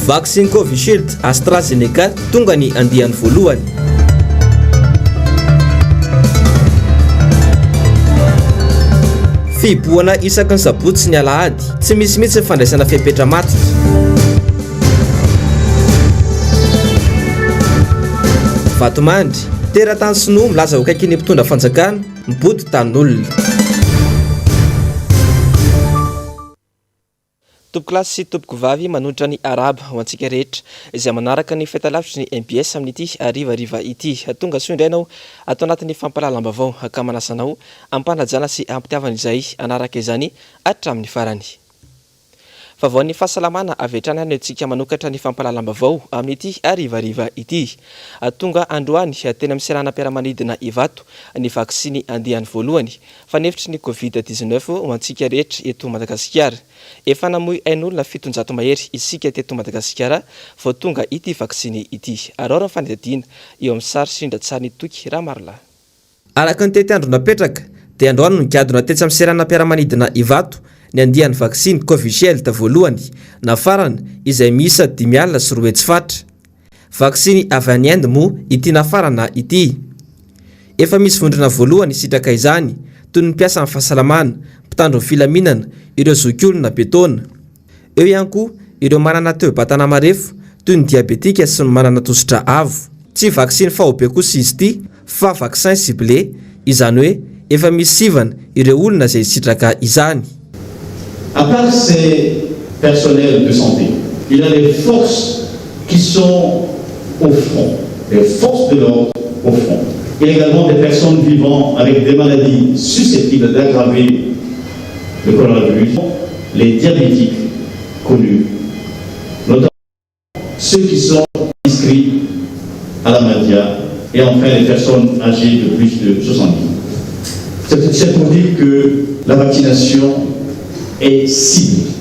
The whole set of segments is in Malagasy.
Vaksiny Covishield AstraZeneca tonga ny andiany voalohany. Fihibohana isaky ny sabotsy sy ny alahady, tsy misy mihitsy ny fandraisana fepetra matotra. Vatomandry, teratany sinoa milaza ho akaikin'ny mpitondra fanjakana, mibodo tanin'olona. Tompokolahy sy tompokovavy manolotra ny arahaba ho antsika rehetra izay manaraka ny fahitalavitry ny mbs amin'ity harivariva ity. Tonga soa indray ianao ato anatin'ny fampahalalam-baovao ka manasa anao am-panajana sy am-pitiavana izay hanaraka izany hatramin'ny farany. Vaovaon'ny fahasalamana avy hatrany ary no entintsika manokatra ny fampahalalam-baovao amin'ity harivariva ity. Tonga androany teny amin'ny seranam-piaramanidina Ivato ny vaksiny andiany voalohany Fanefitry ny Covid 19 ho antsika rehetra eto Madagasikara. Efa namoy ain'olona 700 mahery isika teto Madagasikara vao tonga ity vaksiny ity. Araho ny fanadihadiana eo amin'ny sary sy rindran-tsarin'i Toky Ramarolahy. Araka ny tetiandro napetraka dia androany no nigadona tetsy amin'ny seranam-piaramanidina Ivato ny andiany vaksiny Covishield voalohany nafarana izay miisa 250 fatra. Vaksiny avy any Inde moa ity nafarana ity. Efa misy vondrona voalohany hisitraka izany, toy ny mpiasan'ny fahasalamana, mpitandro ny filaminana, ireo zokiolona be taona. Eo ihany koa ireo manana toe-batana marefo, toy ny diabetika sy ny manana tosidra avo. Tsy vaksiny faobe kosa izy ity fa vaccin ciblé, izany hoe efa misy sivana ireo olona izay hisitraka izany. À part ces personnels de santé, il y a les forces qui sont au front, les forces de l'ordre au front. Il y a également des personnes vivant avec des maladies susceptibles d'aggraver le coronavirus, les diabétiques connus, notamment ceux qui sont inscrits à la Madia et enfin les personnes âgées de plus de 70 ans. C'est pour dire que la vaccination est ciblée.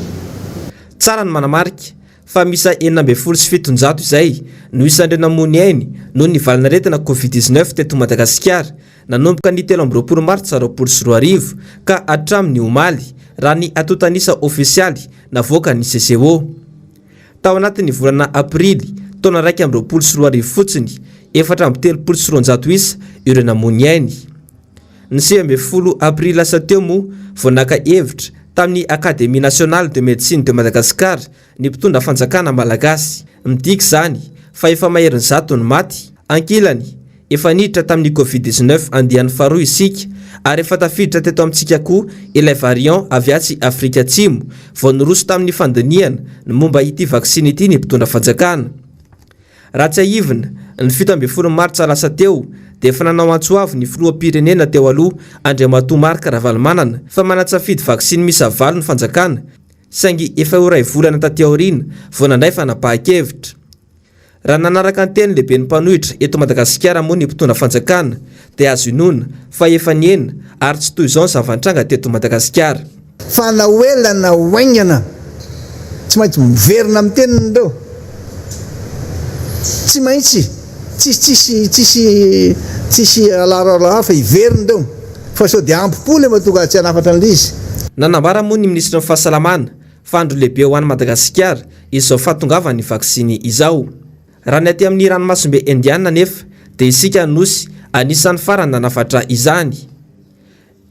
Tsara ny manamarika fa miisa 716 izay no isan'ireo namoy ny ainy noho ny valanaretina Covid 19 teto Madagasikara nanomboka ny 23 martsa 2020 ka hatramin'ny omaly, raha ny antontan'isa ofisialy navoakan'ny CCO. Tao anatin'ny volana aprily taona 2021 fotsiny, 234 isa ireo namoy ny ainy. Ny 19 aprily lasa teo moa vao naka hevitra tamin'ny Académie nationale de médecine de Madagascar ny mpitondra fanjakana malagasy. Midika izany fa efa maherin'ny zato ny maty. Ankilany, Efa niditra tamin'ny Covid 19 andiany faharoa isika ary efa tafiditra teto amintsika koa ilay variant avy atsy Afrika Atsimo vao niroso tamin'ny fandinihana ny momba ity vaksiny ity ny mpitondra fanjakana. Raha tsiahivina, ny 17 martsa lasa teo dia efa nanao antso avo ny filoham-pirenena teo aloha Andriamatoa Marc Ravalomanana fa manan-tsafidy vaksiny miisa valo ny fanjakana saingy efa ho iray volana taty aoriana vao nandray fanapahan-kevitra. Raha nanaraka ny teny lehiben'ny mpanohitra eto Madagasikara moa ny mpitondra fanjakana dia azo inoana fa efa nihena ary tsy toy izao ny zava-nitranga teto Madagasikara. Fa na ho ela na ho haingana tsy maintsy miverina amin'ny teniny ireo. Tsy maintsy, tsisy tsisy tsisy tsisy alarala hafa hiverina ireo. Fa sao dia ampo-po ilay mahatonga azy tsy hanafatra an'ilay izy. Nanambara moa ny minisitry ny fahasalamana fa andro lehibe ho an'i Madagasikara izao fahatongavan'ny vaksiny izao. Raha ny aty amin'ny ranomasimbe Indiana anefa dia isika nosy anisan'ny farany nanafatra izany.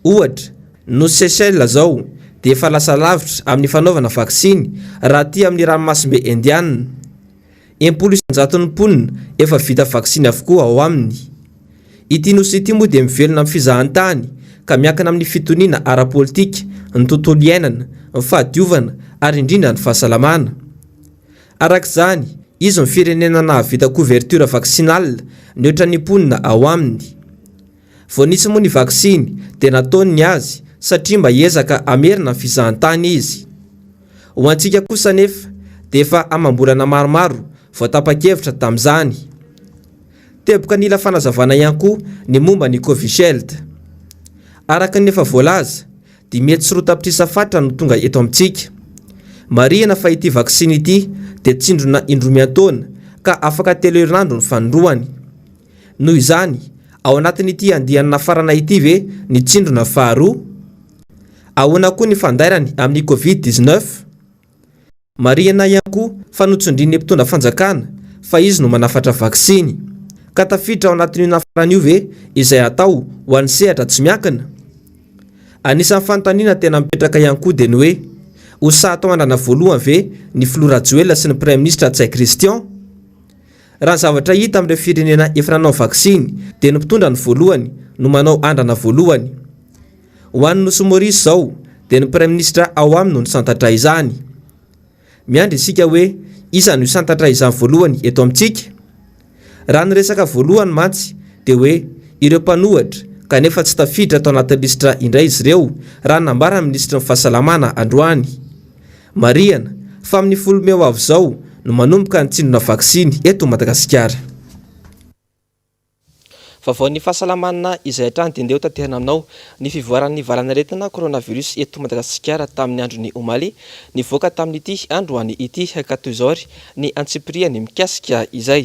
Ohatra, nosy Seychelles izao dia efa lasa lavitra amin'ny fanaovana vaksiny raha aty amin'ny ranomasimbe Indiana. 60 isan-jaton'ny mponina efa vita vaksiny avokoa ao aminy. Ity nosy ity moa dia mivelona amin'ny fizahantany ka miankina amin'ny fitoniana ara-politika, ny tontolo iainana, ny fahadiovana ary indrindra ny fahasalamana. Araka izany, izy no firenena nahavita couverture vaccinale nihoatra ny mponina ao aminy. Vao nisy moa ny vaksiny dia nataony ny azy satria mba hiezaka hamerina ny fizahantany izy. Ho antsika kosa anefa dia efa amam-bolana maromaro vao tapa-kevitra tamin'izany. Teboka nila fanazavana ihany koa ny momba ny Covishield. Araka ny efa voalaza dia mety sy 2 tapitrisa fatra no tonga eto amintsika. Marihina fa ity vaksiny ity dia tsindrona indroa miantaona ka afaka telo herinandro ny fanindroany. Noho izany, ao anatin'ity andiany nafarana ity ve ny tsindrona faharoa? Ahoana koa ny fandairany amin'ny Covid 19? Marihina ihany koa fa notsindrian'ny mpitondra fanjakana fa izy no manafatra vaksiny. Ka tafiditra ao anatin'io nafarana io ve izay atao ho an'ny sehatra tsy miankina? Anisan'ny fanontaniana tena mipetraka ihany koa dia ny hoe, ho sahy atao andrana voalohany ve ny filoha Rajoelina sy ny praiminisitra Ntsay Christian? Raha ny zavatra hita amin'ireo firenena efa nanao vaksiny dia ny mpitondra no voalohany no manao andrana voalohany. Ho an'ny Nosy Maurice izao dia ny praiminisitra ao aminy no nisantatra izany. Miandry isika hoe iza no hisantatra izany voalohany eto amintsika? Raha ny resaka voalohany mantsy dia hoe ireo mpanohatra kanefa tsy tafiditra tao anatin'ny lisitra indray izy ireo raha ny nambaran'ny minisitry ny fahasalamana androany. Marihana fa amin'ny 10 mey ho avy izao no manomboka ny tsindrona vaksiny eto Madagasikara. Vaovaon'ny fahasalamana izay hatrany dia ndeha ho taterina aminao ny fivoaran'ny valan'aretina coronavirus eto Madagasikara tamin'ny andron'ny omaly nivoaka tamin'ity androany ity ka toy izao ary ny antsipiriany mikasika izay.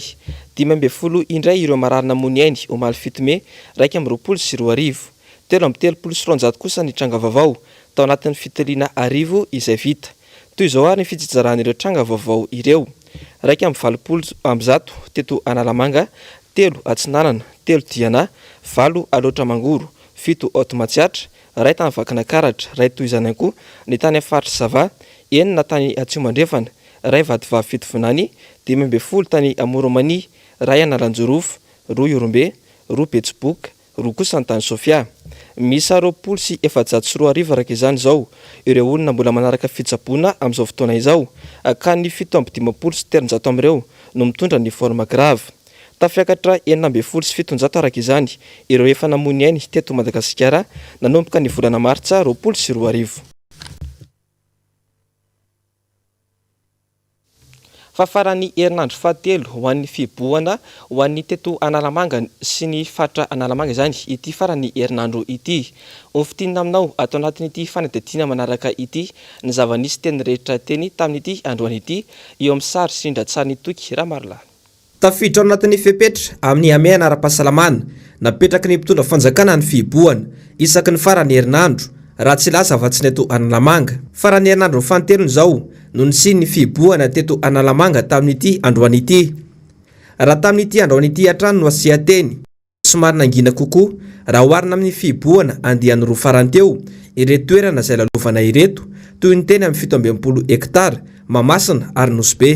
15 indray ireo marary namoy ny ainy omaly 7 mey 2021. 233 kosa ny tranga vaovao tao anatin'ny fitiliana arivo izay vita. Toy izao ary ny fitsinjaran'ireo tranga vaovao ireo, 181 teto Analamanga, telo Atsinanana, telo Diana, valo Alaotra Mangoro, fito Haute Matsiatra, iray tany Vakinakaratra, iray toy izany ihany koa ny tany amin'ny faritr'i Sava, enina tany Atsimo Andrefana, iray Vatovavy Fitovinany, 15 tany Amoron'i Mania, iray Analanjirofo, roa Ihorombe, roa Betsiboka, roa kosa ny tany Sofia. Miisa 2020 araka izany izao ireo olona mbola manaraka fitsaboana amin'izao fotoana izao, ka ny 357 amin'ireo no mitondra ny forme grave. Tafiakatra 716 araka izany ireo efa namoy ny ainy teto Madagasikara nanomboka ny volana martsa 2020. Fa faran'ny herinandro fahatelo ho an'ny fihibohana ho an'ny teto Analamanga sy ny faritra Analamanga izany ity faran'ny herinandro ity. Ho fintinina aminao ato anatin'ity fanadihadiana manaraka ity ny zava-nisy teny rehetra teny tamin'ity androany ity eo amin'ny sary sy rindran-tsarin'i Toky Ramarolahy. Tafiditra ao anatin'ny fepetra amin'ny hamehana ara-pahasalamana napetraky ny mpitondra fanjakana ny fihibohana isaky ny faran'ny herinandro, raha tsy hilaza afa-tsy ny eto Analamanga. Faran'ny herinandro fanintelony izao no nisian'ny fihibohana teto Analamanga tamin'ity androany ity. Raha tamin'ity androany ity hatrany no asian-teny, Somary nangina kokoa, raha oharina amin'ny fihibohana andiany roa farany teo, ireto toerana izay lalovana ireto, toy ny teny amin'ny 67 hektara, Mahamasina ary Nosy Be.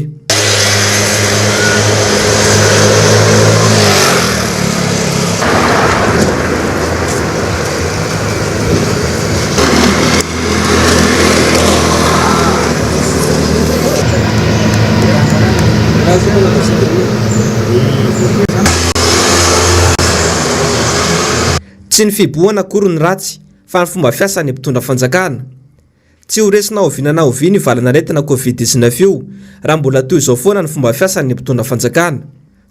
Tsy ny fihibohana akory no ratsy fa ny fomba fiasan'ny mpitondra fanjakana. Tsy ho resy na oviana na oviana io valan'aretina Covid 19 io raha mbola toy izao foana ny fomba fiasan'ny mpitondra fanjakana.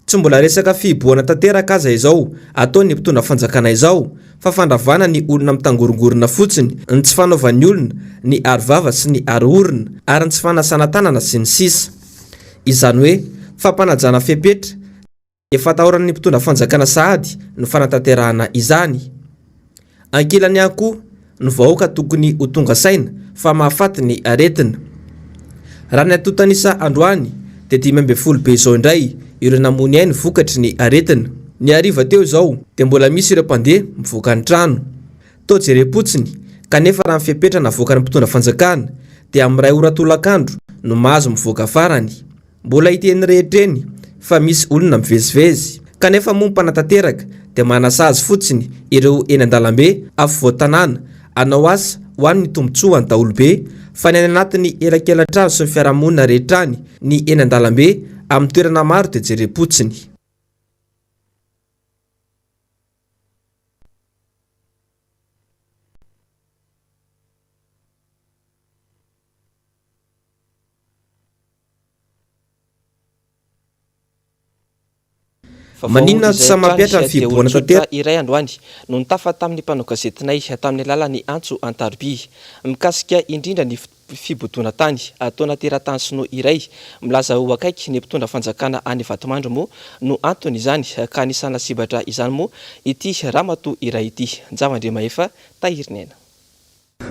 Tsy mbola resaka fihibohana tanteraka aza izao ataon'ny mpitondra fanjakana izao fa fandravana ny olona mitangorongorona fotsiny, ny tsy fanaovan'ny olona ny aro vava sy ny aro orona ary ny tsy fanasana tanana sy ny sisa. Izany hoe fampanajana fepetra Efa atahoran'ny mpitondra fanjakana sahady ny fanatanterahana izany. Ankilany ihany koa, ny vahoaka tokony ho tonga saina fa mahafaty ny aretina. Raha ny antontan'isa androany dia 15 be izao indray ireo namoy ny ainy vokatry ny aretina. Ny hariva teo izao dia mbola misy ireo mpandeha mivoaka ny trano. Toa jerem-potsiny kanefa raha ny fepetra navoakan'ny mpitondra fanjakana dia amin'ny iray ora tolakandro no mahazo mivoaka farany. Mbola hita eny rehetra eny fa misy olona mivezivezy, kanefa moa ny mpanatanteraka dia manasazy fotsiny ireo eny an-dalambe afovoan-tanàna hanao asa ho an'ny tombontsoan'ny daholobe fa ny any anatin'ny elakela-trano sy ny fiarahamonina rehetra any ny eny an-dalambe amin'ny toerana maro dia jerem-potsiny. Vaovao Maninona no izay tsy hatrany mampihatra ny dia fihibohana olon-tsotra tanteraka? iray androany no nitafa tamin'ny mpanao gazetinay tamin'ny alalan'ny antso an-tariby mikasika indrindra ny fibodoana tany ataona teratany sinoa iray milaza ho akaiky ny mpitondra fanjakana any Vatomandry moa no antony izany ka anisan'ny lasibatra izany moa ity ramatoa iray ity. Njavandriamahefa Tahiriniaina.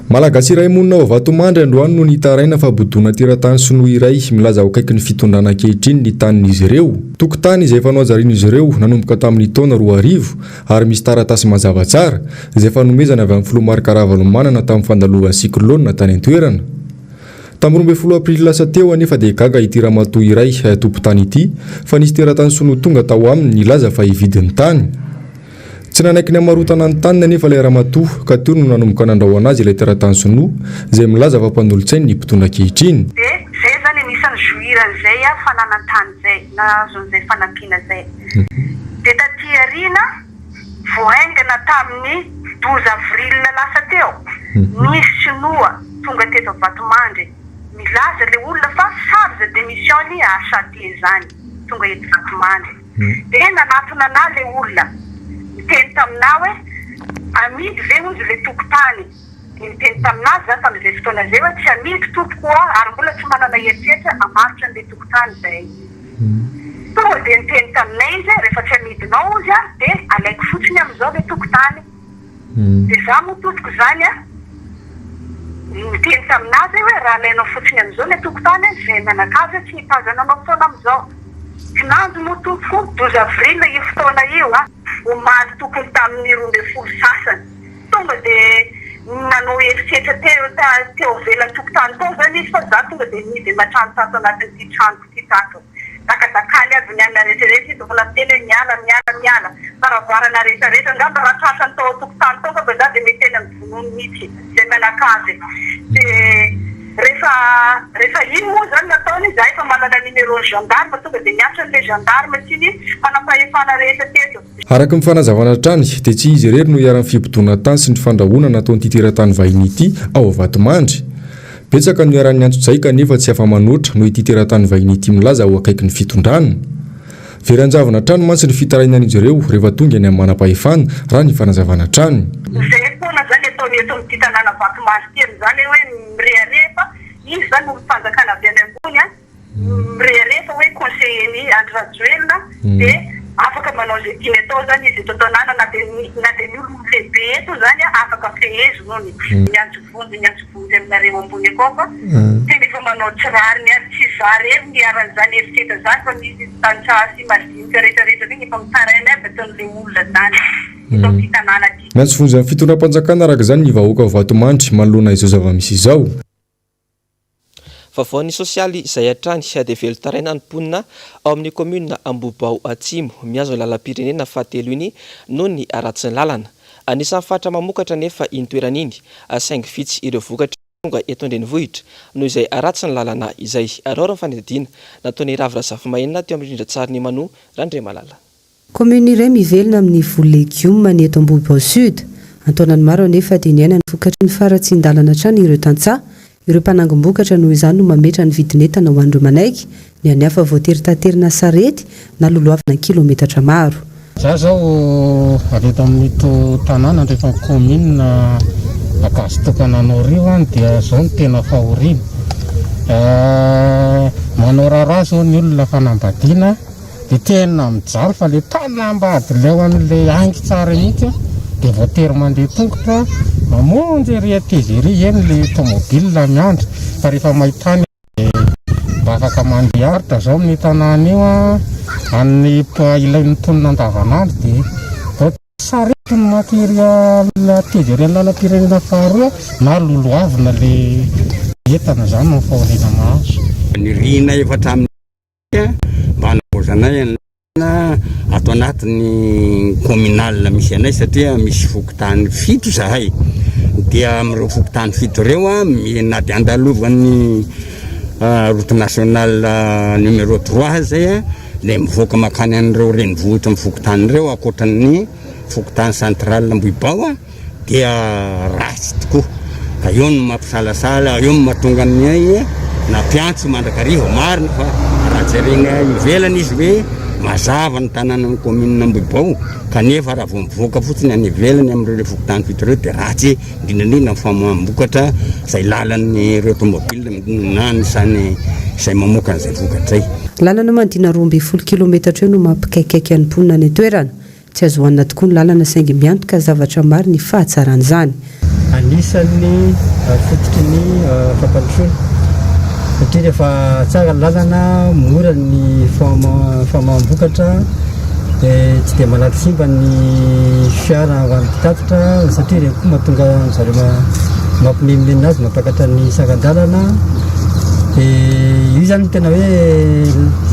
Malagasy iray monina ao Vatomandry androany no nitaraina fa bodoana teratany sinoa iray milaza ho akaiky ny fitondrana ankehitriny ny tanin'izy ireo. Tokotany izay efa nohajarian'izy ireo nanomboka tamin'ny taona 2000 ary misy taratasy mazava tsara izay fanomezana avy amin'ny filoha Marc Ravalomanana tamin'ny fandalovan'ny cyclone tany an-toerana. Tamin'ny 12 aprily lasa teo anefa dia gaga ity ramatoa iray tompon-tany ity fa nisy teratany sinoa tonga tao aminy nilaza fa hividy ny tany. Tsy nanaiky ny hamarotana ny taniny anefa ilay ramatoa ka teo no nanomboka nandrahona azy ilay teratany sinoa izay milaza fa mpanolotsainy ny mpitondra ankehitriny. Dia zay zany anisan'ny jouir an'izay fananan-tany zay, nahazo an'izay fanampiana zay. Dia taty aoriana, vao haingana tamin'ny 12 avril lasa teo, nisy sinoa tonga teto Vatomandry, milaza ilay olona fa charge de mission-ny HAT zany, tonga eto Vatomandry. Dia nanatona anah le olona, niteny taminah hoe amidy ve hozy le tokotany? Dia niteny tamin'azy za tamin'izay fotoana izay hoe tsy amidy tompoko oa ary mbola tsy manana eritreritra hamarotra an'le tokotany zahay. Tonga dia niteny taminay izy hoe rehefa tsy amidinao hozy a dia alaiko fotsiny amin'izao le tokotany. Dia za moa tompoko izany a, niteny tamin'azy hoe raha alainao fotsiny amin'izao ilay tokotany a, izay mianakavy a tsy hitazana anao foana amin'izao. Kinanjo moa tompoko, 12 avril io fotoana io a, omaly tokony tamin'ny 12 sasany. Tonga dia nanao herisetra teo teo ivelan'ny tokotany tao izany izy fa za tonga dia nihidy aman-trano tato anatin'ity tranoko ity tato. Dakadakany aby ny anona rehetra rehetra izy mbola miteny hoe miala miala miala varavarana rehetra rehetra angamba raha tratrany tao antokotany tao angamba za dia mety tena mivonono mihitsy zay mianakavy de rehefa rehefa iny moa zany nataony za efa manana numéro ny gendarme tonga dia niantso an'le gendarme sy ny manampahefana rehetra teto. Araka ny fanazavana hatrany dia tsy izy irery no iharan'ny fibodoana tany sy ny fandrahonana nataon'ity teratany vahiny ity ao Vatomandry. Betsaka no iharan'ny antsojay kanefa tsy afa-manoatra noho ity teratany vahiny ity milaza ho akaiky ny fitondrana. Very an-javona hatrany mantsy ny fitarainan'izy ireo rehefa tonga eny amin'ny manam-pahefana, raha ny fanazavana hatrany. Izay foana izany ataony eto amin'ity tanàna Vatomandry ity amin'izany hoe mirehareha fa izy izany olom-panjakana avy any ambony an! Mirehareha fa hoe conseiller ny Andry Rajoelina dia afaka manao izay tiany atao zany izy eto an-tanàna na dia ny na dia ny olon-lehibe eto zany afaka feheziny hono. Miantso vonjy miantso vonjy aminareo ambony akao fa tena efa manao tsy rariny ary tsy za rery no iharan'izany herisetra zany fa misy tantsaha sy madinika rehetra rehetra zegny efa mitaraina aby ataon'le olona zany eto amin'ity tanàna ty. Miantso vonjy amin'ny fitondram-panjakana araka izany ny vahoaka Vatomandry manoloana izao zava-misy izao. Vaovaon'ny sosialy izay hatrany dia velon-taraina ny mponina ao amin'ny kaominina Ambohibao Atsimo, mihazo ny lalam-pirenena fahatelo iny noho ny haratsin'ny lalana. Anisan'ny faritra mamokatra anefa iny toerana iny, saingy vitsy ireo vokatra tonga eto an-drenivohitra noho izay haratsin'ny lalana izay. Araoro ny fanadihadiana nataon'i Ravo Razafimahenina teo amin'ny rindran-tsarin'i Mano Randriamalala. Commune iray mivelona amin'ny voly legioma ny eto Ambohibao Sud. An-taonany maro anefa dia niaina ny vokatry ny faharatsian-dalana hatrany ireo tantsaha. Ireo mpanangom-bokatra noho izany no mametra ny vidin'entana ho an'ireo manaiky, ny an'ny hafa voatery taterina sarety na lolohavina an-kilometatra maro. Za zao avy eto amin'ito tanàna andrefan'ny commune Ankazotokana Anôrio any dia zao no tena fahoriana. Manao raharaha zao ny olona fanambadiana. Dia tena mijaly fa le mpanambady leo an'le haingo tsara mihitsy a, dia voatery mandeha tongotra mamonjy ery an-teza ery, eny le tomobile miandry fa rehefa mahita any dia mba afaka mandeha avotra zao amin'io tanàna io a, any ilain'ny mponina andavanandro dia vao sarety ny maka ery an-teza ery amin'ny lalam-pirenena faharoa na lolohavina le entana zany no fahoriana mahazo. Nirina efa hatramin'ny mba hanavaozanay ny lalana ato anatin'ny communal misy anay satria misy fokontany fito zahay dia amin'ireo fokontany fito ireo na dia andalovan'ny route nationale numéro 3 zay le mivoaka makany an'ireo renivohitry ny fokontany ireo ankoatran'ny fokontany central Ambohibao dia ratsy tokoa ka eo no mampisalasala, eo no mahatonga ny ahy nampiantso mandrakariva, marina fa raha jerena ivelany izy hoe mazava ny tanànan'ny commune Ambohibao kanefa raha vao mivoaka fotsiny any ivelany amin'ireo le fokontany fito ireo dia ratsy indrindra indrindra ny famoaham-bokatra izay lalan'ireo tomobile na ny sany izay mamoaka an'izay vokatra izay. Lalana manodidina 12 kilometatra eo no mampikaikaika ny mponina any an-toerana. Tsy azo hohanina tokoa ny lalana saingy miantoka zavatra maro ny fahatsaran'izany. Anisan'ny fototry ny fampandrosoana satria rehefa tsara ny lalana, mora ny famaham-bokatra dia tsy dia malaky simba ny fiara ho an'ny mpitatitra satria ireny koa mahatonga an-dry zareo mampimenomenona azy mampakatra ny saran-dalana dia io izany no tena hoe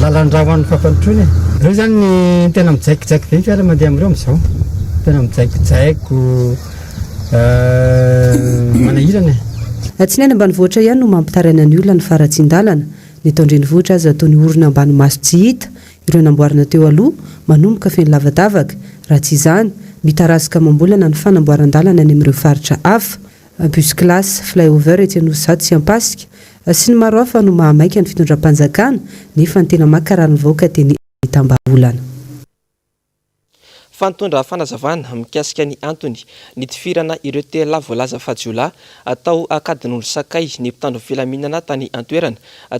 lalan-drà ho an'ny fampandrosoana e. Ireo izany ny tena mijaikijaiky be ny fiara mandeha amin'ireo amin'izao, tena mijaikojaiko. Manahirana e. Tsy ny any ambanivohitra ihany no mampitaraina ny olona ny faharatsian-dalana. Ny eto an-drenivohitra aza toa ny orona ambany maso tsy hita, ireo namboarina teo aloha, manomboka feno lavadavaka. Raha tsy izany, mitarazoka amam-bolana ny fanamboaran-dalana any amin'ireo faritra hafa. Bus class, fly-over etsy Anosizato sy Ampasika, sy ny maro hafa no mahamaika ny fitondram-panjakana, nefa ny tena mankarary ny vahoaka dia ny ahitam-bahaolana. Fa nitondra fanazavana mikasika ny antony nitifirana ireo telolahy voalaza fa jiolahy tao Ankadinondry Sakay ny mpitandro filaminana tany an-toerana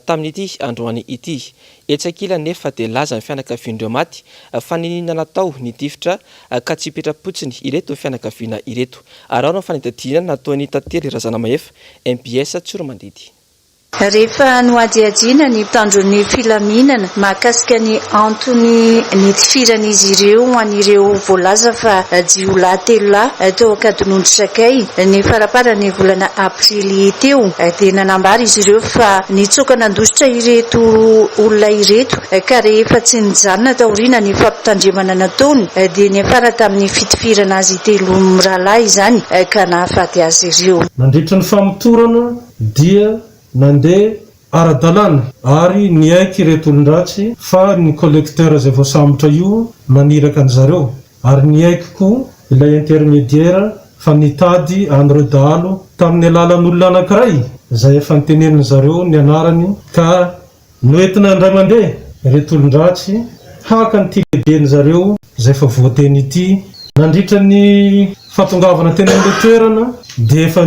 tamin'ity androany ity. Etsy ankilany nefa dia nilaza ny fianakavian'ireo maty fa niniana natao ny tifitra ka tsy hipetra-potsiny ireto fianakaviana ireto. Araho ny fanadihadiana nataon'i Tantely Razanamahefa, mbs Tsiroamandidy. Rehefa nohadihadiana ny mpitandro ny filaminana mahakasika ny antony nitifiran'izy ireo an'ireo voalaza fa jiolahy telolahy teo Ankadinondry Sakay ny faramparan'ny volana aprily teo dia nanambara izy ireo fa nitsoaka nandositra ireto olona ireto ka rehefa tsy nijanona taoriana ny fampitandremana nataony dia niafara tamin'ny fitifirana azy telo mirahalahy izany ka nahafaty azy ireo. Nandritra ny famotorana dia nandeha ara-dalàna ary niaiky ireto olon-dratsy fa ny collecteur izay voasambotra io naniraka an-dry zareo ary niaiky koa ilay intermediaire fa nitady an'ireo dahalo tamin'ny alalan'olona anankiray izay efa nitenenin-dry zareo ny anarany ka Noentina indray mandeha ireto olon-dratsy haka an'ity lehiben'ny zareo izay efa voateny ity. Nandritra ny fahatongavana teny amin'ilay toerana dia efa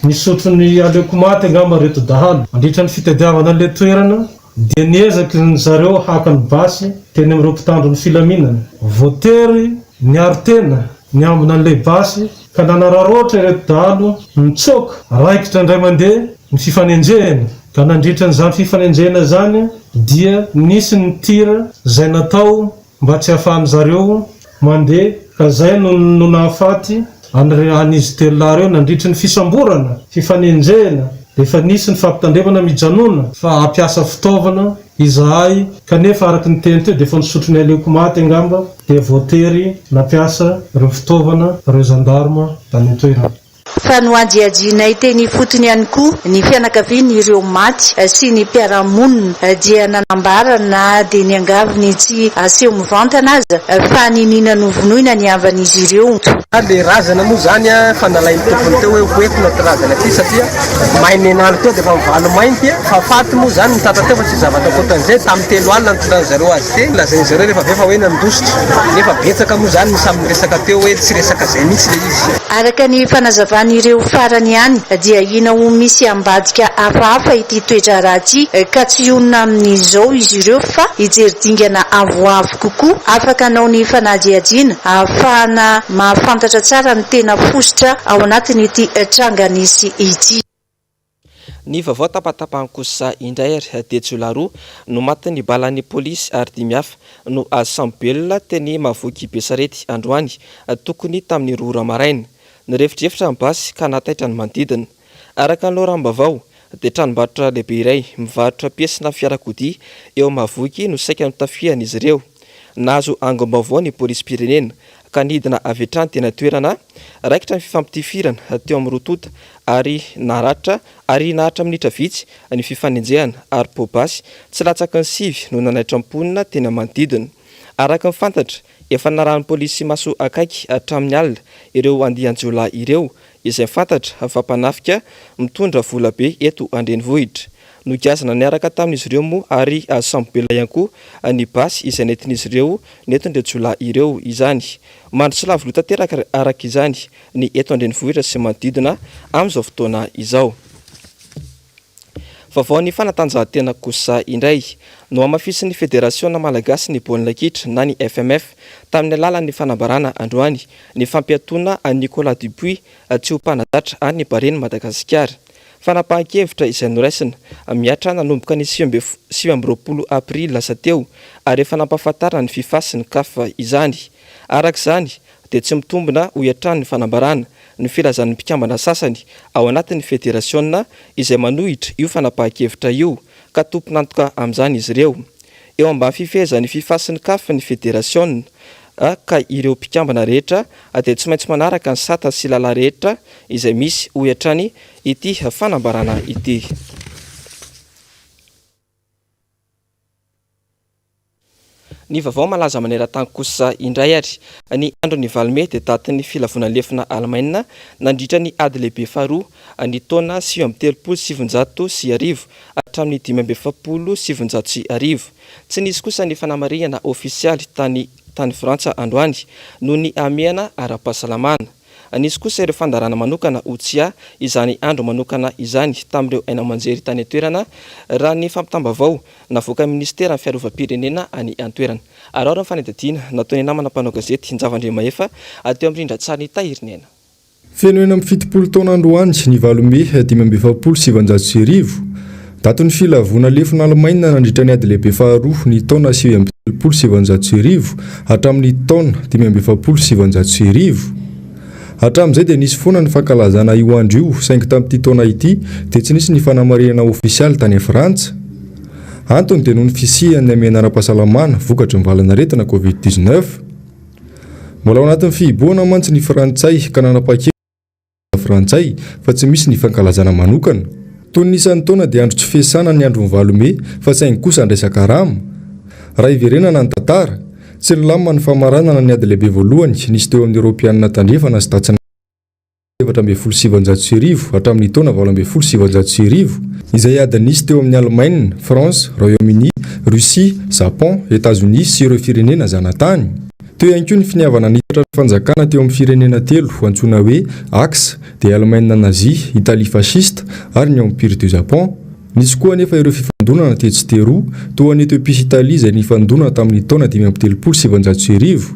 nisotro ny aleoko maty angamba ireto dahalo. Nandritra ny fitadiavana an'ilay toerana dia niezaky ny zareo haka ny basy teny amin'ireo mpitandro ny filaminana. Voatery niaro tena niambina an'ilay basy ka nanararaotra ireto dahalo nitsoaka. Raikitra indray mandeha ny fifanenjehana. Ka nandritra an'izany fifanenjehana izany dia nisy ny tir izay natao mba tsy hahafahan'ny zareo mandeha ka izay no no nahafaty an'izy telolahy ireo nandritry ny fisamborana, fifanenjehana, dia efa nisy ny fampitandremana mijanona fa hampiasa fitaovana izahay kanefa araka ny teny teo dia efa nisotro ny aleoko maty angamba dia voatery nampiasa ireo fitaovana ireo zandarma tany an-toerana. Fa nohadihadianay teny ifotony ihany koa ny fianakavian'ireo maty sy ny mpiara-monina dia nanambara na dia niangavy ny tsy aseho mivantana aza fa niniana novonoina ny havan'izy ireo. Le razana moa zany fa nalain'ny tompony teo hoe ho entina ty razana ty satria may nen'andro teo de efa mivalo mainty fa faty moa zany ny tratra teo fa tsy zavatra ankoatran'izay, tamin'ny telo alina nitondran'ny zareo azy teny, lazain'ny zareo rehefa avy eo fa hoe nandositra nefa betsaka moa zany ny samy niresaka teo hoe tsy resaka zay mihitsy le izy. Araka ny fanazavan'ireo farany ihany dia ahiana ho misy ambadika hafahafa ity toe-draharaha ity ka tsy hionona amin'izao izy ireo fa hijery dingana avoavo kokoa afaka hanao ny fanadihadiana ahafahana mahafantatra tsara ny tena fositra ao anatin'ity tranga nisy ity. Ny vaovao tapatapahany kosa indray ary dia jiolahy roa no matin'ny balan'ny polisy ary dimy hafa no azo sambo-belona teny Mahavoky Besarety androany tokony tamin'ny roa ora maraina. Nirefodrefotra ny basy ka nahataitra ny manodidina. Araka ny loharanom-baovao dia tranombarotra lehibe iray mivarotra piesina fiarakodia eo Mahavoky no saika notafihan'izy ireo. Nahazo angom-baovao ny polisim-pirenena ka nidina avy hatrany teny an-toerana. Raikitra ny fifampitifirana teo amin'ny roa tonta ary naratra ary naharitra minitra vitsy ny fifanenjehana ary poa-basy tsy latsaky ny sivy no nanaitra mponina teny amin'ny manodidina. Araka ny fantatra, efa narahan'ny polisy maso akaiky hatramin'ny alina ireo andian-jiolahy ireo izay fantatra fa mpanafika mitondra vola be eto an-drenivohitra. Nogiazana niaraka tamin'izy ireo moa ary azo sambo-belona ihany koa ny basy izay nentin'izy ireo nentin'ireo jiolahy ireo izany. Mandry tsy lavo loha tanteraka araka izany ny eto an-drenivohitra sy manodidina amin'izao fotoana izao. Vaovaon'ny fanatanjahantena kosa indray. Nohamafisin'ny Federasiona malagasy ny baolina kitra na ny FMF tamin'ny alalan'ny fanambarana androany ny fampiatoana an'i Nicolas Dupuis tsy ho mpanazatra an'ny Baren'i Madagasikara. Fanapahan-kevitra izay noraisina mihatra nanomboka ny 29 aprily lasa teo ary efa nampahafantarina ny Fifa sy ny Caf izany. Araka izany dia tsy mitombina hoy hatrany ny fanambarana ny filazan'ny mpikambana sasany ao anatin'ny federasiona izay manohitra io fanapahan-kevitra io ka tompon'antoka amin'izany izy ireo. Eo ambany fifehezan'ny Fifa sy ny Caf ny federasiona ka ireo mpikambana rehetra dia tsy maintsy manaraka ny sata sy lalà rehetra izay misy, hoy hatrany ity fanambarana ity. Ny vaovao malaza maneran-tany kosa indray ary, ny andron'ny valo mey dia datin'ny filavoana lefona Alemaina nandritra ny ady lehibe faharoa ny taona 1939 hatramin'ny 1945. Tsy nisy kosa ny fanamarihana ofisialy tany tany Frantsa androany noho ny hamehana ara-pahasalamana. Nisy kosa ireo fandaharana manokana ho tsiahy izany andro manokana izany tamin'ireo haino aman-jery tany an-toerana, raha ny fampitam-baovao navoakan'ny minisiteran'ny fiarovam-pirenena any an-toerana. Araho ny fanadihadiana nataon'ny namana mpanao gazety Njava Andriamahefa teo amin'ny rindran-tsarin'i Tahiriniaina. Feno 76 taona androany, ny valo mey 1945, datin'ny filavoana lefona Alemaina nandritra ny Ady Lehibe Faharoa ny taona 1939 hatramin'ny taona 1945. Hatramin'izay dia nisy foana ny fankalazana io andro io saingy tamin'ity taona ity dia tsy nisy ny fanamarihana ofisialy tany Frantsa. Antony dia noho ny fisian'ny hamehana ara-pahasalamana vokatry ny valanaretina Covid 19. Mbola ao anatin'ny fihibohana mantsy ny Frantsay ka nanapa-kevitra ny Frantsay fa tsy misy ny fankalazana manokana. Toy ny isan-taona dia andro tsy fiasana ny andron'ny valo mey fa saingy kosa andraisan-karama. Raha hiverenana ny tantara, tsy nilamina ny famaranana ny ady lehibe voalohany nisy teo amin'ny Eoropeanina Tandrefana sy Tatsinanana 1914 hatramin'ny taona 1918, izay ady nisy teo amin'i Alemaina, France, Royaume-Uni, Russie, Japon, Etazonia sy ireo firenena zanatany. Teo ihany koa ny finiavana nitatra ny fanjakana teo amin'ny firenena telo antsoina hoe Axe, dia Alemaina Nazi, Italie Fasciste ary ny Empire du Japon. Nisy koa anefa ireo fifandonana tetsy sy teroa, toa an'i Etiopia sy Italia izay nifandona tamin'ny taona 1935.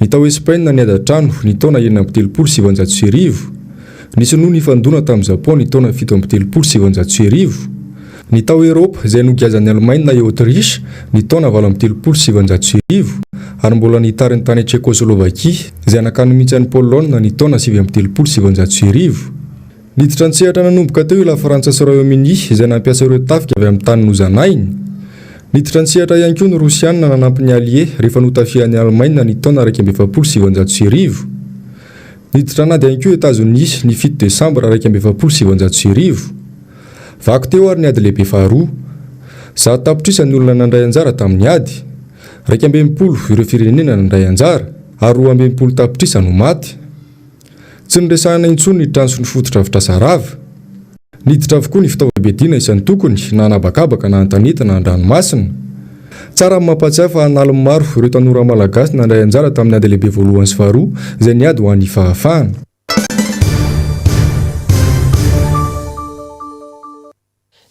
Ny tao Espaina niady an-trano ny taona 1936. Ny Sinoa nifandona tamin'i Japon ny taona 1937. Ny tao Eropa izay nogiazan'i Alemaina i Autriche ny taona 1938 ary mbola nitariny tany Tchekoslovakia izay nakany mihitsy an'i Polonina ny taona 1939. Niditra an-tsehatra nanomboka teo i Lafrantsa sy Royaume-Uni izay nampiasa ireo tafika avy amin'ny tany nozanahiny. Niditra an-tsehatra ihany koa ny Rosiana nanampy ny Alliés rehefa notafihan'i Alemaina ny taona 1941. Niditra an'ady ihany koa Etazonia ny fito desambra 1941. Vaky teo ary ny ady lehibe faharoa. Zato tapitrisa ny olona nandray anjara tamin'ny ady. 61 ireo firenena nandray anjara ary 62 tapitrisa no maty. Tsy noresahina intsony ny trano sy ny fotodrafitrasa rava. Niditra avokoa ny fitaovam-piadiana isan-tokony, na an'habakabaka na an-tanety na an-dranomasina. Tsara ny mampahatsiahy fa an'aliny maro ireo tanora malagasy nandray anjara tamin'ny ady lehibe voalohany sy faharoa izay niady ho an'ny fahafahana.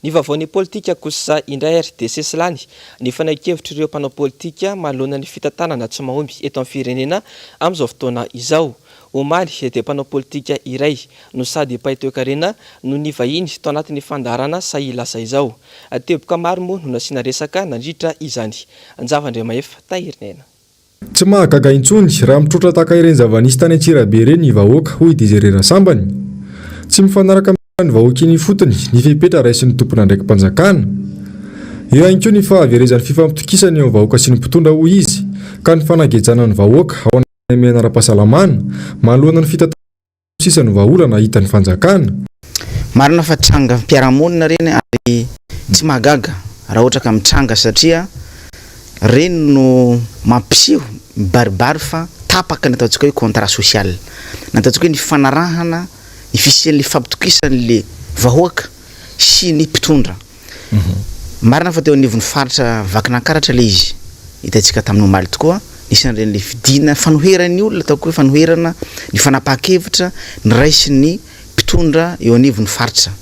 Ny vaovaon'ny politika kosa indray ary dia sesilany ny fanehoan-kevitr'ireo mpanao politika manoloana ny fitantanana tsy mahomby eto amin'ny firenena amin'izao fotoana izao. Omaly dia mpanao politika iray no sady mpahay toekarena no nivahiny tao anatin'ny fandaharana Sahy Lasa Izao. Teboka maro moa no nasiana resaka nandritra izany. Njava Andriamahefa Tahirinaina. Tsy mahagaga intsony raha mitroatra tahaka ireny zava-nisy tany Antsirabe ireny ny vahoaka, hoy i Désiré Rasambany. Tsy mifanaraka amin'ny vahoaka eny ifotony ny fepetra raisin'ny tompon'andraiki-panjakana. Eo ihany koa ny fahaverezan'ny fifampitokisana eo amin'ny vahoaka sy ny mpitondra, hoy izy, ka ny fanagejana ny vahoaka ao anatin'ny hamehana ara-pahasalamana manoloana ny fitantanana sisa no vahaolana hitan'ny fanjakana. Marina fa trangam-piarahamonina ireny ary tsy mahagaga raha ohatra ka mitranga satria ireny no mampiseho mibaribary fa tapaka ny ataontsika hoe contrat social, ny ataontsika hoe ny fanarahana ny fisian'ilay fampitokisan'ilay vahoaka sy ny mpitondra. Marina fa teo anivon'ny faritra Vakinankaratra ilay izy. Hitantsika tamin'ny omaly tokoa, nisy an'ireny ilay fidina fanoheran'ny olona, ataoko hoe fanoherana ny fanapahan-kevitra noraisin'ny mpitondra eo anivon'ny faritra.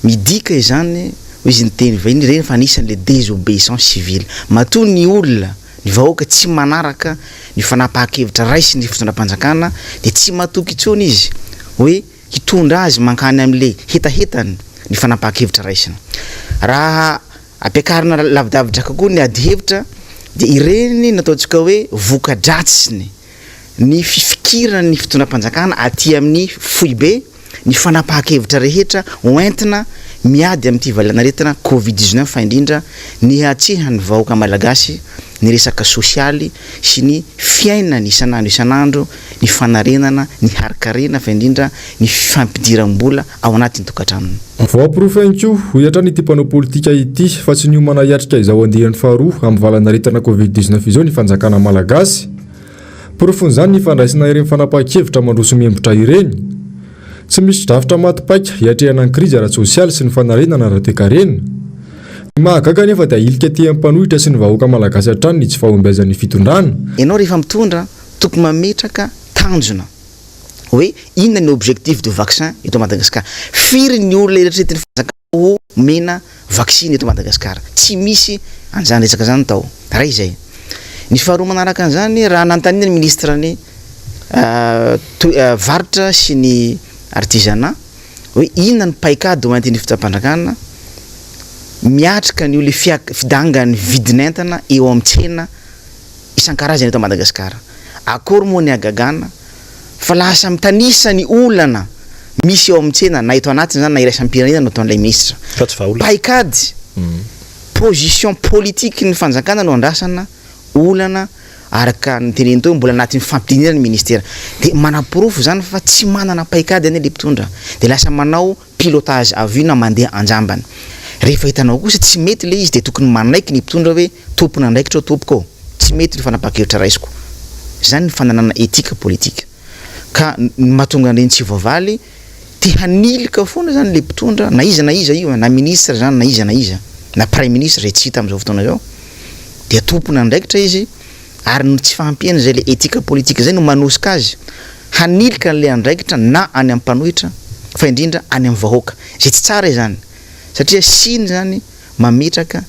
Midika izany Hoy izy ny teny vahiny ireny fa anisan'ilay désobéissance civile. Matoa ny olona, ny vahoaka tsy manaraka ny fanapahan-kevitra raisin'ny fitondram-panjakana dia tsy matoky intsony izy hoe hitondra azy mankany amin'ilay hetahetany ny fanapahan-kevitra raisina. Raha ampiakarina lavidavitra kokoa ny adihevitra dia ireny no ataontsika hoe voka-dratsiny ny fifikiran'ny fitondram-panjakana aty amin'ny foibe ny fanapahan-kevitra rehetra hoentina miady amin'ity valanaretina Covid 19 fa indrindra ny hatsihan'ny vahoaka malagasy ny resaka sosialy sy ny fiainany isan'andro isan'andro, ny fanarenana ny harin-karena fa indrindra ny fampidiram-bola ao anatin'ny tokantranony. Voaporofo ihany koa, hoy hatrany ity mpanao politika ity, fa tsy niomana hiatrika izao andiany faharoa amin'ny valanaretina Covid 19 izao ny fanjakana malagasy. Porofon'izany ny fandraisana ireny fanapahan-kevitra mandroso miembotra ireny. Tsy misy drafitra maty paika hiatrehana ny krizy ara-tsosialy sy ny fanarenana ara-toekarena. Ny mahagaga anefa dia ahilika aty amin'ny mpanohitra sy ny vahoaka malagasy hatrany ny tsy fahombiazan'ny fitondrana. Ianao rehefa mitondra tokony mametraka tanjona hoe inona ny objectif de vaccin eto Madagascar? Firy ny olona eritreretin'ny fanjakana ho omena vaksiny eto Madagascar? Tsy misy an'izany resaka izany tao. Iray izay. Ny faharoa manaraka an'izany, raha nanontaniana ny ministre ny varotra sy ny artisanat hoe inona ny paikady ho entin'ny fitondram-panjakana miatrika an'io le fidangan'ny vidin'entana eo amin'ny tsena isan-karazany eto Madagasikara. Akory moa ny hagagana fa lasa mitanisa ny olana misy eo amin'ny tsena na eto anatiny izany na iraisam-pirenena no ataon'ilay minisitra. Fa tsy vahaolana. Paikady, position politique ny fanjakana no andrasana olana araka ny teneniny teo mbola anatin'ny fampidinina ny ministera. Dia manaporofo izany fa tsy manana paikady anie ilay mpitondra. Dia lasa manao pilotage à vue na mandeha anjambany. Rehefa hitanao kosa tsy mety ilay izy dia tokony manaiky ny mpitondra hoe tompon'andraikitra aho tompoko ô, tsy mety ny fanapahan-kevitra raisiko. Izany ny fananana éthique politique. Ka ny mahatonga an'ireny tsy voavaly, te hanilika foana izany ilay mpitondra na iza na iza io, na ministre izany na iza na iza, na praiminisitra izay tsy hita amin'izao fotoana izao, dia tompon'andraikitra izy ary ny tsy fahampiany izay ilay éthique politique izay no manosika azy hanilika an'ilay andraikitra na any amin'ny mpanohitra fa indrindra any amin'ny vahoaka, izay tsy tsara izany satria siny izany mametraka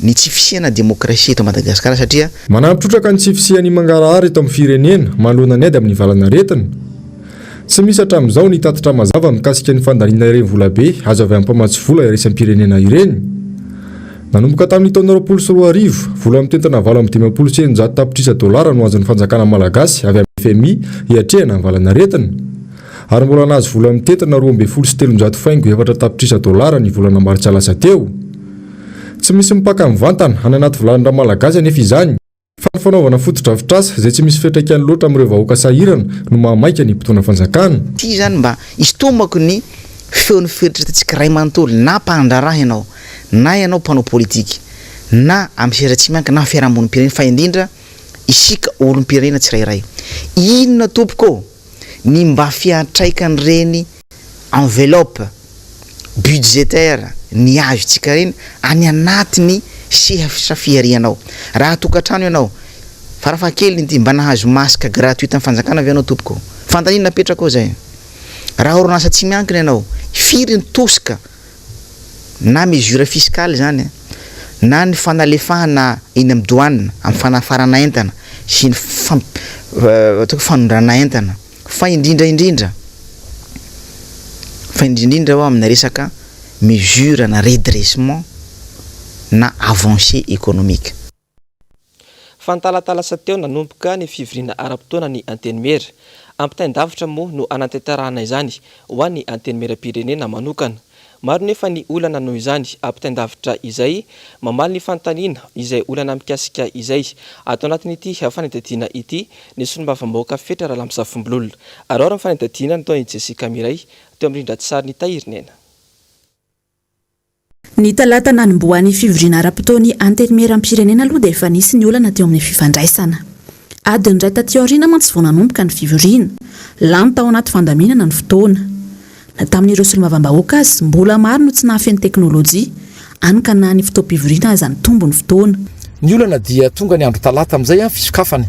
ny tsy fisiana demokrasia eto Madagasikara satria. Manampy trotraka ny tsy fisian'ny mangarahara eto amin'ny firenena manoloana ny ady amin'ny valanaretina. Tsy misy hatramin'izao ny tatitra mazava mikasika ny fandaniana ireny volabe azo avy amin'ny mpamatsy vola iraisam-pirenena ireny. Nanomboka tamin'ny taona 2020, vola mitentina 658 tapitrisa dolara no azon'ny fanjakana malagasy avy amin'ny FMI hiatrehana ny valanaretina. Ary mbola nahazo vola mitentina 312 faingo efatra tapitrisa dolara ny volana martsa lasa teo. Tsy misy mipaka mivantana any anaty vilanin-dRamalagasy anefa izany. Fa ny fanaovana fotodrafitrasa izay tsy misy fiantraikany loatra amin'ireo vahoaka sahirana no mahamaika ny mpitondra fanjakana. Ity izany mba hisintomako ny feon'ny fieritreretantsika iray manontolo, na mpandraharaha ianao, na ianao mpanao politika, na amin'ny sehatra tsy miankina, na fiarahamonim-pirenena, fa indrindra isika olom-pirenena tsirairay. Inona tompoko ô ny mba fiantraikan'ireny enveloppe budgétaire ny azontsika ireny any anatin'ny sehatra fiharianao. Raha tokantrano ianao, farafahakeliny ity, mba nahazo masque gratuit tamin'ny fanjakana ve ianao tompoko? Fanontaniana napetrako izay. Raha orinasa tsy miankina ianao, firy ny tosika na mesure fiscale izany na ny fanalefahana eny amin'ny douane amin'ny fanafarana entana sy ny famp- ataoko hoe fanondrana entana fa indrindra indrindra fa indrindra indrindra aho amina resaka mesure na redressement na avancée économique. Fa ny talata lasa teo nanomboka ny fivoriana ara-potoana ny Antenimiera. Ampitain-davitra moa no hanatanterahana izany ho an'ny Antenimierampirenena manokana. Maro nefa ny olana noho izany ampitain-davitra izay, mamaly ny fanontaniana izay olana mikasika izay. Ato anatin'ity fanadihadiana ity ny solombavambahoaka Fetra Ralamizafimbolola. Araho ary ny fanadihadiana nataon'i Jessica Miray teo amin'ny rindran-tsarin'i Tahirinena. Ny talata nanombohan'ny fivoriana ara-potoan'ny Antenimierampirenena aloha dia efa nisy ny olana teo amin'ny fifandraisana. Adiny iray taty aoriana mantsy vao nanomboka ny fivoriana. Lany tao anaty fandaminana ny fotoana. Na tamin'ireo solombavambahoaka aza, mbola maro no tsy nahafeno teknolojia, hany ka na ny fotoam-pivoriana aza nitombo ny fotoana. Ny olana dia tonga ny andro talata amin'izay fisokafany.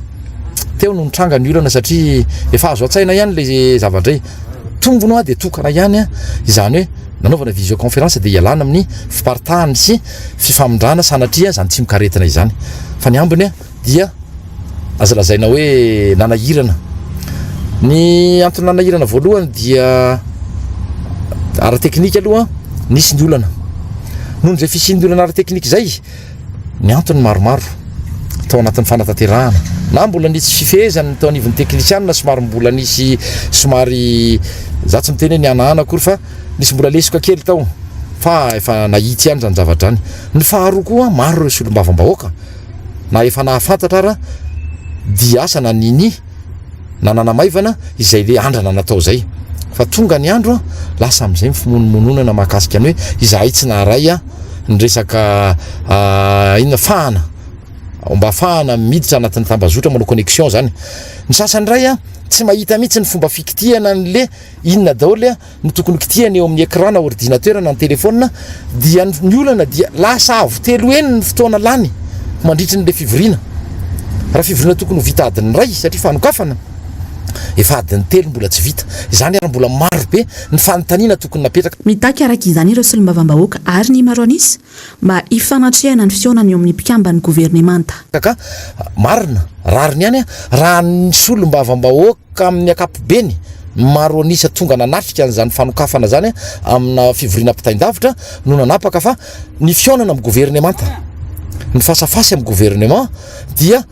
Teo no nitranga ny olana satria efa azo an-tsaina ihany ilay zavatra e. tombony dia tokana ihany, izany hoe nanaovana visioconférence dia ialana amin'ny fiparitahany sy fifamindrana sanatria izany tsimokaretina izany. Fa ny ambiny dia aza lazaina hoe nanahirana. Ny antony nanahirana voalohany dia ara-teknika aloha nisy ny olana. Noho izay fisian'ny olana ara-teknika izay, ny antony maromaro tao anatin'ny fanatanterahana. Na mbola nisy fifehezana ny teo anivon'ny teknisianina somary mbola nisy somary za tsy miteny hoe nihanahana akory fa nisy mbola lesoka kely tao fa efa nahitsy ihany izany zavatra izany. Ny faharoa koa maro ireo solombavambahoaka na efa nahafantatra ara dia asa na ninia na nanamaivana izay le andrana natao izay fa tonga ny andro lasa amin'izay ny fimonomononana mahakasika ny hoe izahay tsy naharay ny resaka inona fahana mba afahana miditra anatin'ny tambazotra manao connexion zany ny sasany indray a tsy mahita mihitsy ny fomba fikitihana an'le inona daholo a no tokony kitihana eo amin'ny écran na ordinateur na ny téléphone dia ny olana dia lasa avo telo heny ny fotoana lany mandritry ny le fivoriana raha fivoriana tokony ho vita adiny iray satria fanokafana efa adiny telo mbola tsy vita izany ary mbola maro be ny fanontaniana tokony napetraka. Mitaky araka izany ireo solombavambahoaka ary ny maro an'isa mba hifanatrehana ny fihaonana eo amin'ny mpikamban'ny governemanta. Ka marina, rariny ihany raha ny solombavambahoaka Ka amin'ny ankapobeny, ny maro an'isa tonga nanatrika an'izany fanokafana izany amina fivoriana ampitain-davitra no nanapaka fa ny fihaonana amin'ny governemanta, ny fasafasy amin'ny gouvernement dia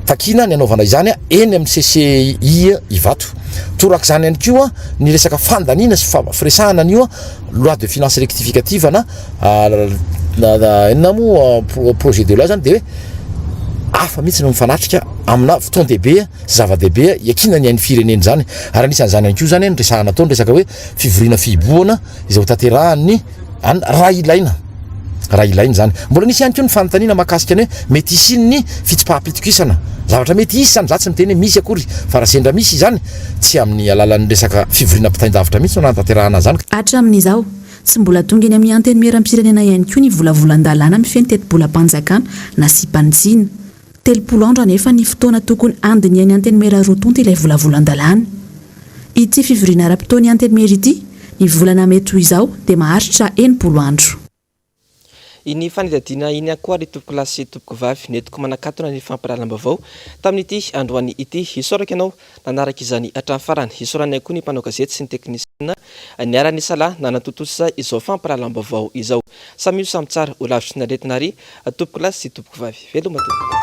takiana ny hanaovana izany eny amin'ny CCI Ivato. Torak'izany ihany koa ny resaka fandaniana sy firesahana an'io loi de finances rectificative na inona moa projet de loi izany dia hoe hafa mihitsy no mifanatrika amina fotoan-dehibe Zava-dehibe iankinana ny ain'ny firenena izany ary anisan'izany ihany koa izany ny resahana atao ny resaka hoe fivoriana fihibohana izay ho tanterahan'ny any raha ilaina raha ilaina izany. Mbola nisy ihany koa ny fanontaniana mahakasika ny hoe mety hisian'ny fitsipaham-pitokisana. Zavatra mety hisy izany, za tsy miteny hoe misy akory fa raha sendra misy izany tsy amin'ny alalan'ny resaka fivoriana ampitain-davitra mihitsy no anatanterahana an'izany. Hatramin'izao, tsy mbola tonga eny amin'ny Antenimierampirenena ihany koa ny volavolan-dalàna mifehy ny tetibolam-panjakana nasiam-panitsiana. 30 andro anefa ny fotoana tokony handinihan'ny Antenimiera roa tonta ilay volavolan-dalàna. Ity fivoriana ara-potoan'ny Antenimiera ity, ny volana mey toy izao, dia maharitra 60 andro. Iny fanadihadiana iny ihany koa ry tompokolahy sy tompokovavy nentiko manakatona ny fampahalalam-baovao tamin'ity androany ity. Isaorako ianao nanaraka izany hatramin'ny farany. Isaorana ihany koa ny mpanao gazety sy ny teknisiana niara-nisalahy nanatontosa izao fampahalalam-baovao izao. Samia ho samy tsara ho lavitry ny aretina ary tompokolahy sy tompokovavy. Veloma tompoko.